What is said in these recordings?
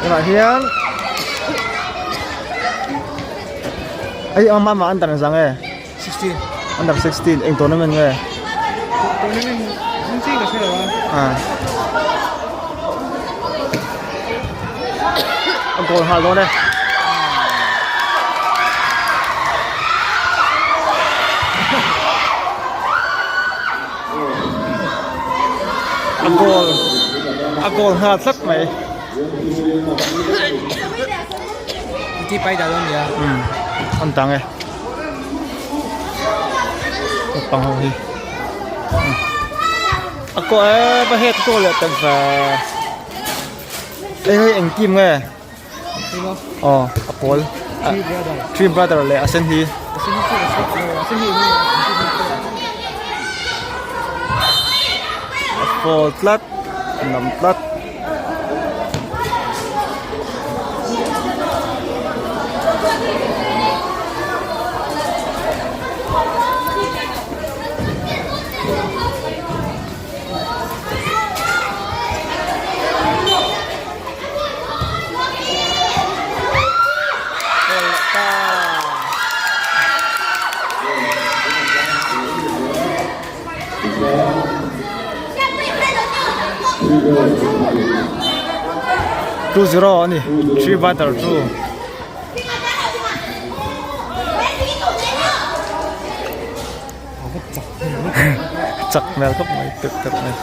Tunah hian ei a mama under zang e 16 under 16 eng tournament nge tournament hming chiah ka hre lo a a a goal nghal dawn e a goal a goal nghal tlat mai ti pai da dawn nia um an tang e naupang ho hi a kaw e va het goal leh tak ve hei hei eng team nge aw a pawl three brother leh a sen hi a pawl tlat a nam tlat. 2-0 a ni three batter chu chak hmel khawp mai teuh teuh mai.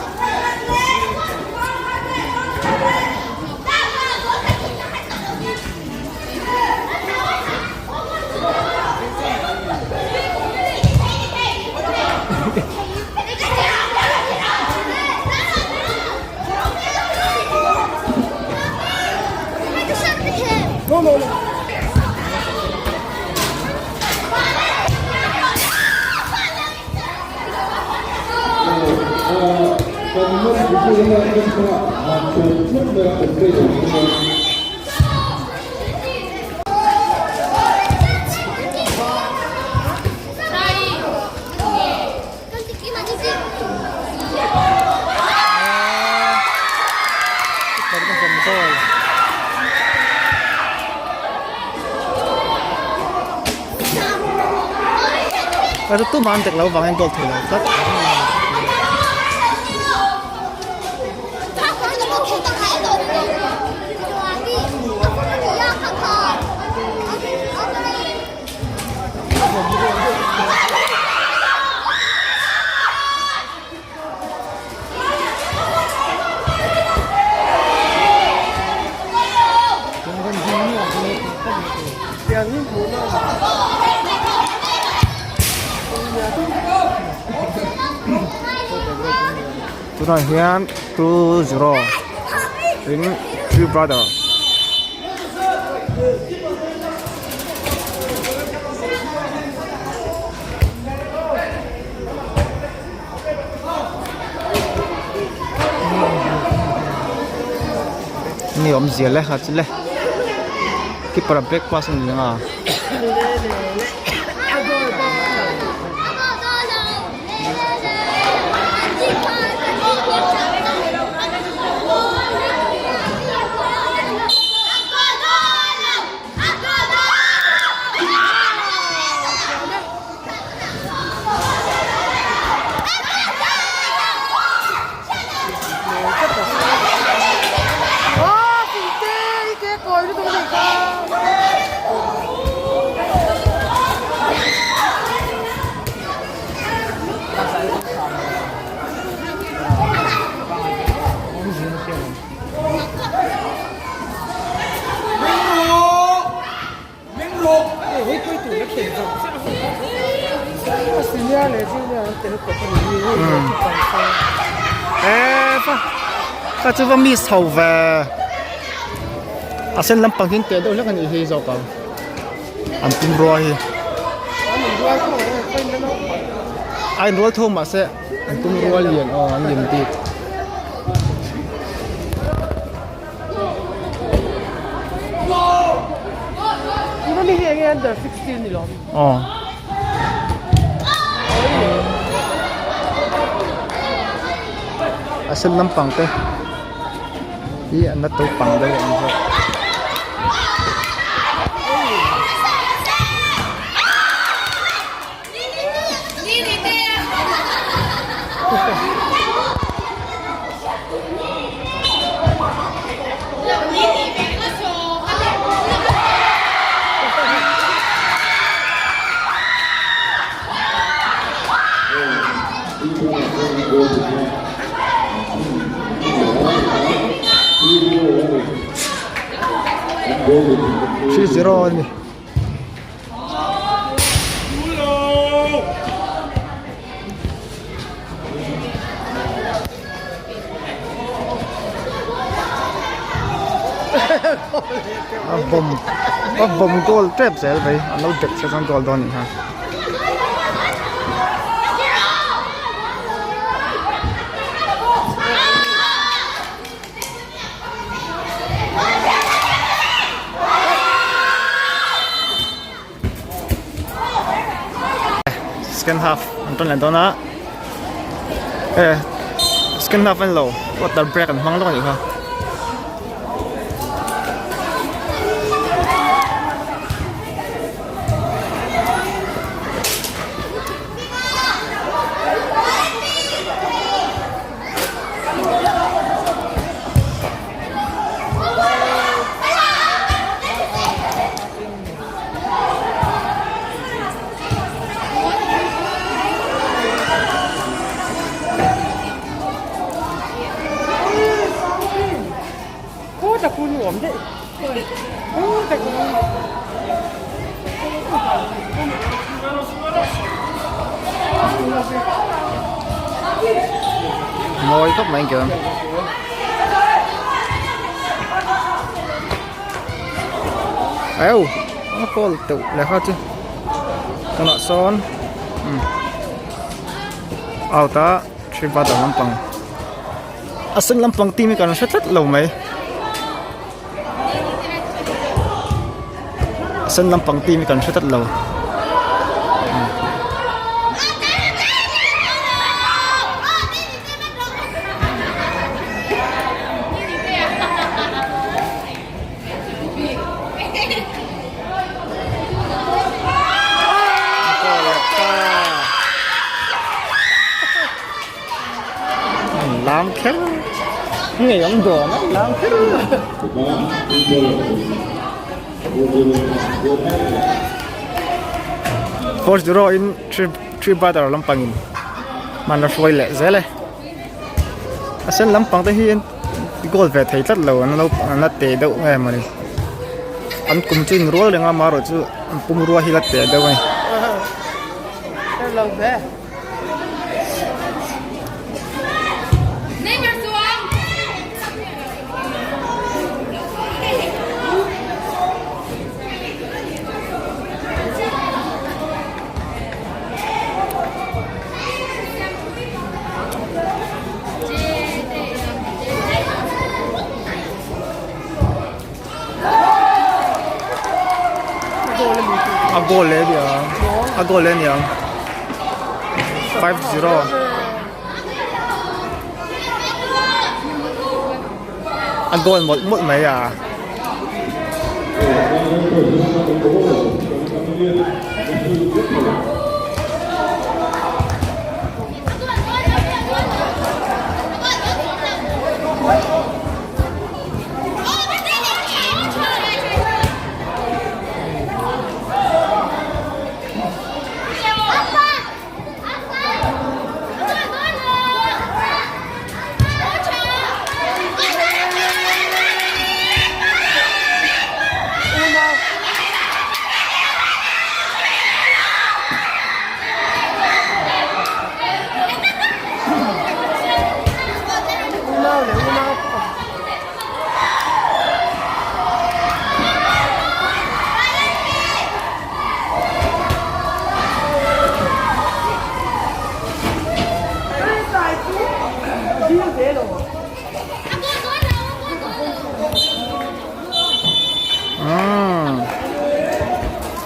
Tumah an tek lo vangin goal thei lo tlat. Tunah hian 2-0 in three brother. Ni awmzia le kha chu le keeper a back pass a ni ang a. Kha chu va miss chho ve a sen lampang hi an teh deuh hlek a nih hi zawk ang an pum rua hi a inrual tho mahse an pum rua lian aw an lian bik. Aw. A sen lampang te hi an la naupang deuh ang zawk. 3-0 a ni. A bawm a bawm goal tep zel mai an lo dek se chuan goal dawn a nih kha. Second half an tan leh dawn a eh second half a ni lo water break an hmang lawk a nih kha. Mawi khawp mai engkim au a kawl teuh leh kha chu tunah sawn umm out a three brother lampang a sen lampang team hi kan hre tlat lo mai a sen lampang team hi kan hre tlat lo. Lam kher ngei ang dawm a lam kher 4-0 in 3 brother lampangin hman a hruai leh zel e a sen lampang te hi goal ve thei tlat lo an lo an la te deuh nge mawni an kum chu inrual reng a amaherawh chu an pum rua hi la te deuh a ni. A goal leh aniang a goal leh aniang 5-0 a goal mawlh mawlh mai a.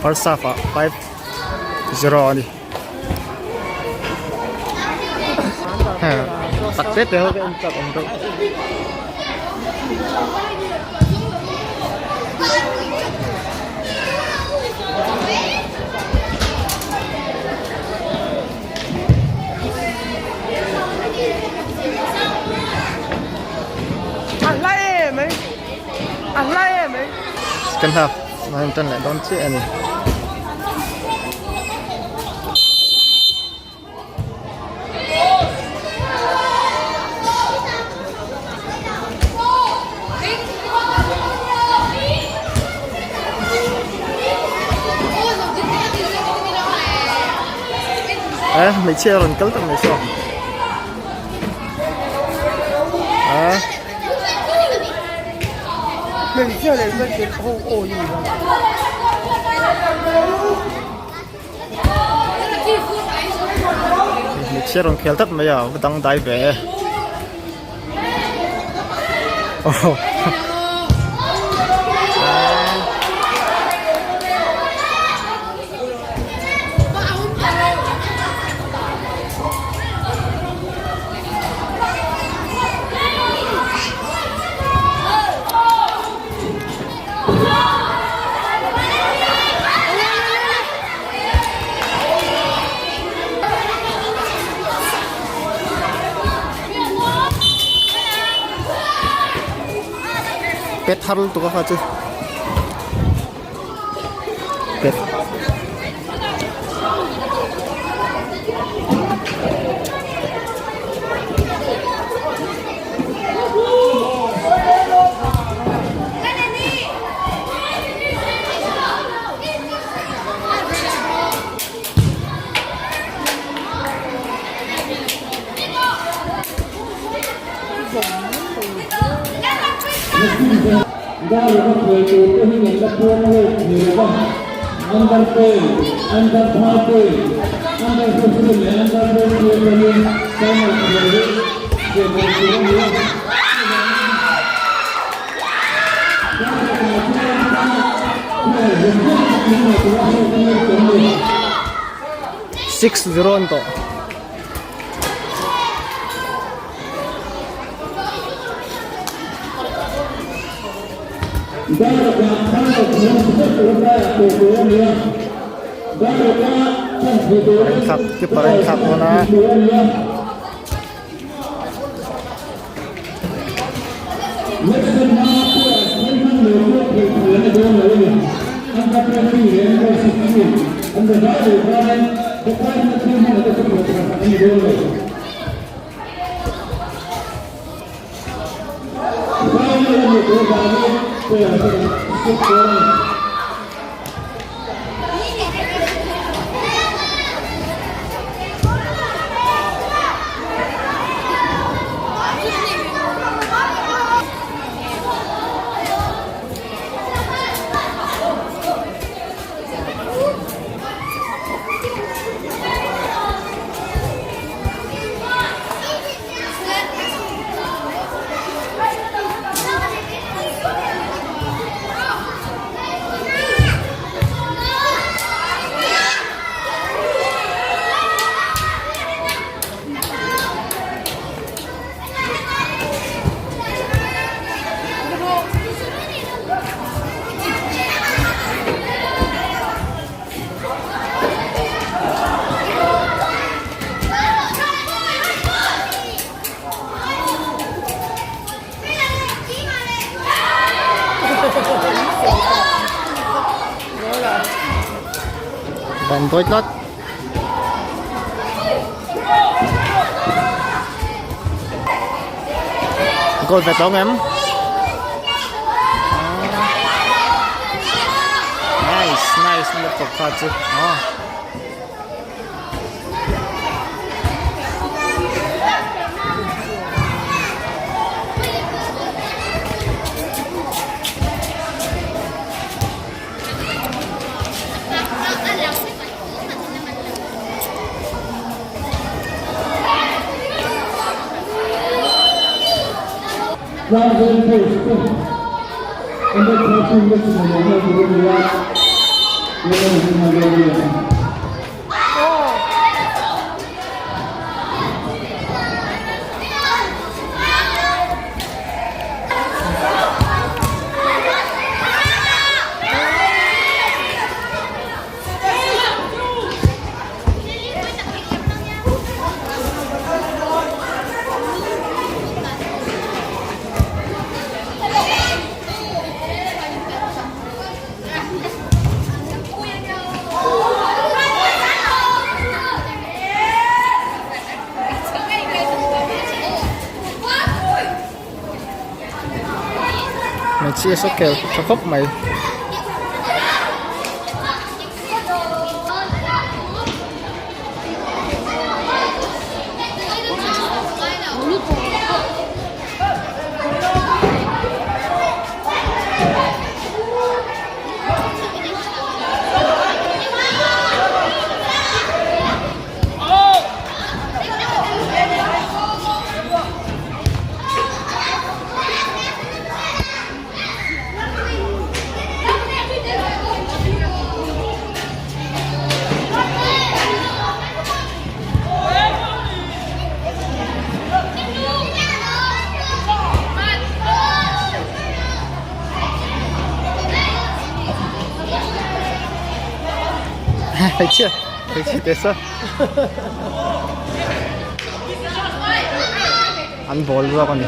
First half ah 5-0 a ni. Tak te te ho ka en chak awm deuh. Second half an tan leh dawn chiah a ni. Eh hmeichhia a rawn kal tak mai saw eh. Hmeichhia rawn khel tlat mai a va dangdai ve e. Pet thar lutuk a kha chu pet 6-0 an tawh. Thlak keeper a inthlak dawn a. Van dawi tlat. Goal ve tawng em? Nice, nice laptop kha chu. Ah. Hmeichhia saw kel tha khawp mai. Hmeichhia hmeichhia teh sa an ball zawk a ni.